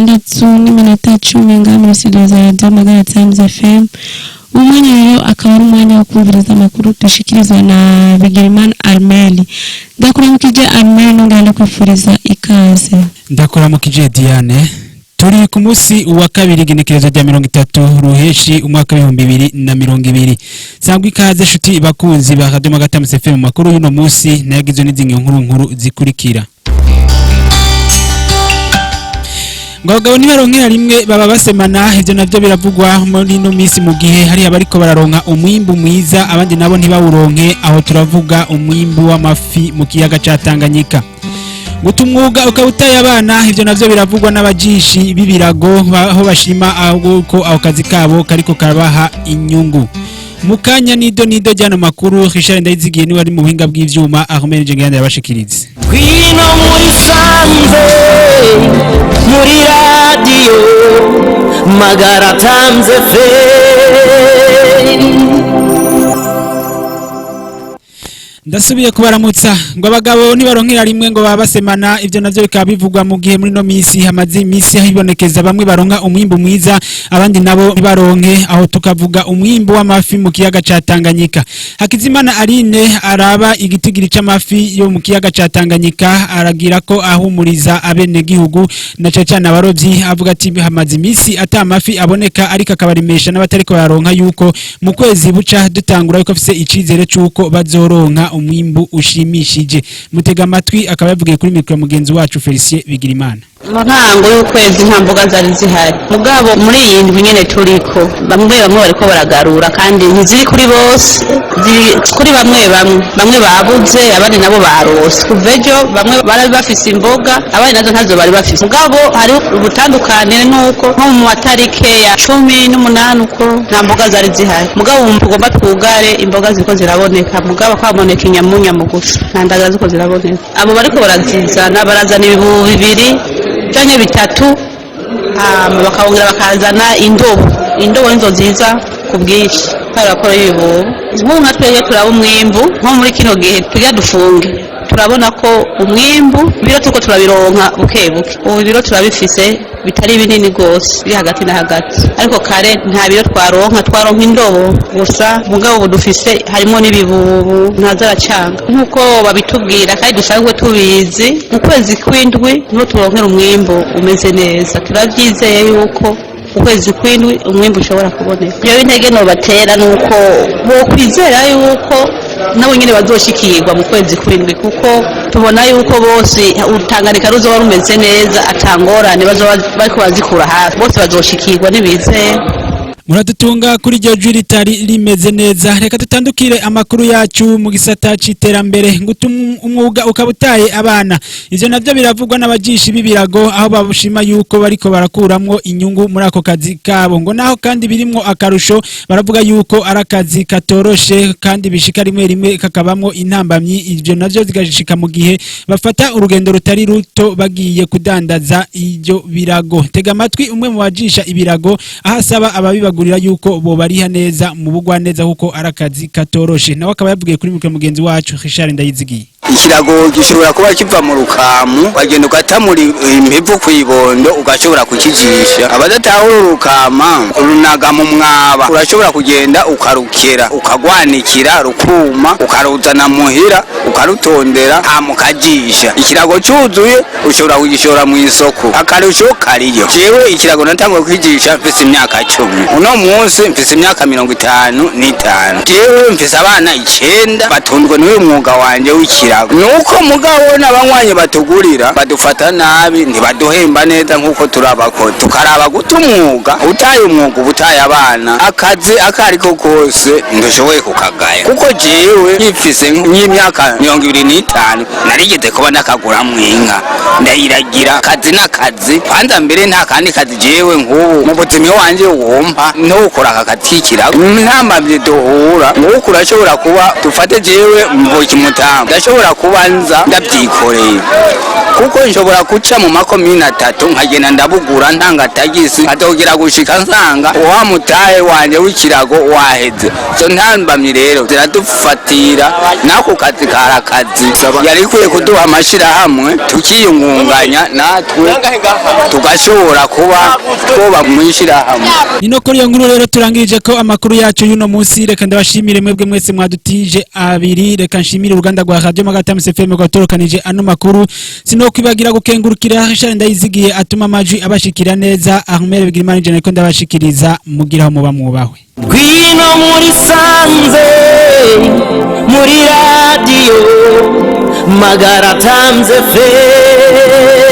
6:10 ngaha muri studio za Radio Magara Times FM. Umwanya rero akaba ari umwanya wo kumviriza amakuru dushikirizwa na Bigirimana Armeli. Ndakuramukije Armeli, nongera ndakwifuriza ikaze. Ndakuramukije Diane. Turi ku munsi wa kabiri, igenekerezo rya 30 Ruheshi umwaka w'2020. Sangwa ikaze shuti bakunzi ba Radio Magara Times FM mu makuru y'uno munsi, nayagizwe n'izingi nkuru nkuru zikurikira. Ngo abagabo ntibaronkera rimwe baba basemana, ivyo navyo biravugwa muri ino minsi mu gihe hari abariko bararonka umwimbu mwiza, abandi nabo ntibawuronke. Aho turavuga umwimbu w'amafi mu kiyaga ca Tanganyika. Guta umwuga ukaba utaye abana, ivyo navyo biravugwa n'abajishi b'ibirago, aho bashima ko ako kazi kabo kariko karabaha inyungu. Mukanya nido nido ryano makuru, Richard Ndayizigiye niwe ari mu buhinga bw'ivyuma, Ahmed Jengiyanda yabashikirize. Ngwino muri sanze muri radiyo Magara Times FM. Ndasubiye kubaramutsa. Ngo abagabo ntibaronkera rimwe ngo baba basemana, ivyo navyo bikaba bivugwa mu gihe muri no misi hamaze imisi hibonekeza bamwe baronka umwimbu mwiza, abandi nabo ntibaronke. Aho tukavuga umwimbu w'amafi mu kiyaga ca Tanganyika. Hakizimana Aline araba igitigiri c'amafi yo mu kiyaga ca Tanganyika, aragira ko ahumuriza abenegihugu na cane cane abarovyi, avuga ati hamaze imisi ata amafi aboneka, ariko akabaremesha n'abatariko bararonka yuko mu kwezi buca dutangura yuko afise icizere c'uko bazoronka umwimbu ushimishije. Mutega amatwi, akaba yavugiye kuri mikoro mugenzi wacu Felicien Bigirimana. Mu ntango y'ukwezi nta mboga zari zihari, mugabo muri iyi ndwi nyene turiko bamwe bamwe bariko baragarura, kandi ntiziri kuri bose, ziri kuri bamwe bamwe. Bamwe babuze, abandi nabo barose. Kuva ejo bamwe bari bafise imboga, abandi nazo ntazo bari bafise. Mugabo hari ubutandukanire nuko nko mu matarike ya 18 uko nta mboga zari zihari, mugabo ubu tugomba twugare imboga ziriko ziraboneka, mugabo kwaboneka inyamunyamu gusa, nta ndagara ziriko ziraboneka. Abo bariko barazizana barazana ibibubu 2 canke 3, hama bakongera bakazana indobo. Indobo nizo nziza ku bwinshi kubera ko ibibubu. Nk'ubu nka twebwe turaba umwimbu nko muri kino gihe tugira dufunge, turabona ko umwimbu ibiro turiko turabironka buke buke. Ubu ibiro turabifise bitari binini gose, biri hagati na hagati, ariko kare nta biro twaronka, twaronka indobo gusa. Mugabo ubu dufise harimo n'ibibubu, ntazaracanga nk'uko babitubwira kandi dusanzwe tubizi. Mu kwezi kw'indwi niho turonkera umwimbu umeze neza, turavyizeye yuko ukwezi kw'indwi umwimbu ushobora kuboneka. Jewe intege nobatera nuko bokwizera yuko nabo nyene bazoshikirwa mu kwezi kw'indwi, kuko tubona yuko bose Tanganyika ruzoba rumeze neza, atangorane bazoba bariko bazikura hafi, bose bazoshikirwa nibizeye. Muradutunga kuri iryo jwi ritari rimeze neza. Reka dutandukire amakuru yacu mu gisata c'iterambere. Nguta umwuga ukaba utaye abana, ivyo navyo biravugwa n'abajishi b'ibirago, aho babushima yuko bariko barakuramwo inyungu muri ako kazi kabo. Ngo naho kandi birimwo akarusho, baravuga yuko ari akazi katoroshe kandi bishika rimwe rimwe kakabamwo intambamyi. Ivyo navyo zigashika mu gihe bafata urugendo rutari ruto bagiye kudandaza ivyo birago. Tega amatwi umwe mu bajisha ibirago, aho asaba ababibagurira yuko bobariha neza mu bugwa neza, kuko ari akazi katoroshe. Nawe akaba yavugiye kuri mikoro mugenzi wacu Richard Ndayizigiye. Ikirago gishobora kuba kiva mu rukamu, ukagenda ugatamura imivu kw'ibondo, ugashobora kukijisha. Abadatahura urukama runaga mu mwaba, urashobora kugenda ukarukera, ukagwanikira rukuma, ukaruzana muhira, ukarutondera, hama ukajisha. Ikirago cuzuye ushobora kugishora mu isoko, akarusho kariyo. Jewe ikirago natanguye kukijisha mfise imyaka 10, uno munsi mfise imyaka 55. Jewe mfise abana 9 batunzwe n'uyu mwuga wanje w'ikirago. Nuko mugabo n'abanywanyi batugurira badufata nabi, ntibaduhemba neza nkuko turabako. Tukaraba guta umwuga, utaye umwuga uba utaye abana. Akazi akariko kose ndushoboye kukagaya, kuko jewe nkifise nk'imyaka 25 narigeze kuba ndakaguramwo inka ndayiragira. Akazi n'akazi kwanza mbere, nta kandi kazi jewe nk'ubu mu buzima wanje wumpa ntukora aka kazi k'ikirago. Ntambamye duhura nk'uko urashobora kuba dufate jewe mvuka imutamu ndashobora Ndashobora kuba nza ndabyikoreye, kuko nshobora guca mu makomine atatu, nkagenda ndabugura ntanga tagisi, atogera gushika nsanga wa mutahe wanje w'ikirago waheze. Izo ntambamyi rero ziradufatira n'ako kazi karakazi. Yari ikwiye kuduha amashirahamwe, tukiyungunganya natwe, tugashobora kuba twoba mw'ishirahamwe. Ni no kuri iyo nkuru rero turangirije ko amakuru yacu y'uno munsi. Reka ndabashimire mwebwe mwese mwadutije abiri. Reka nshimire uruganda rwa Radio Magara Times FM rwatorokanije ano makuru. Sinokwibagira gukengurukira Richard Ndayizigiye atuma amajwi abashikira neza. Ahmed Bigirimana jana ko ndabashikiriza, mugiraho muba mwubahwe. Ngwino muri sanze, muri radiyo Magara Times FM.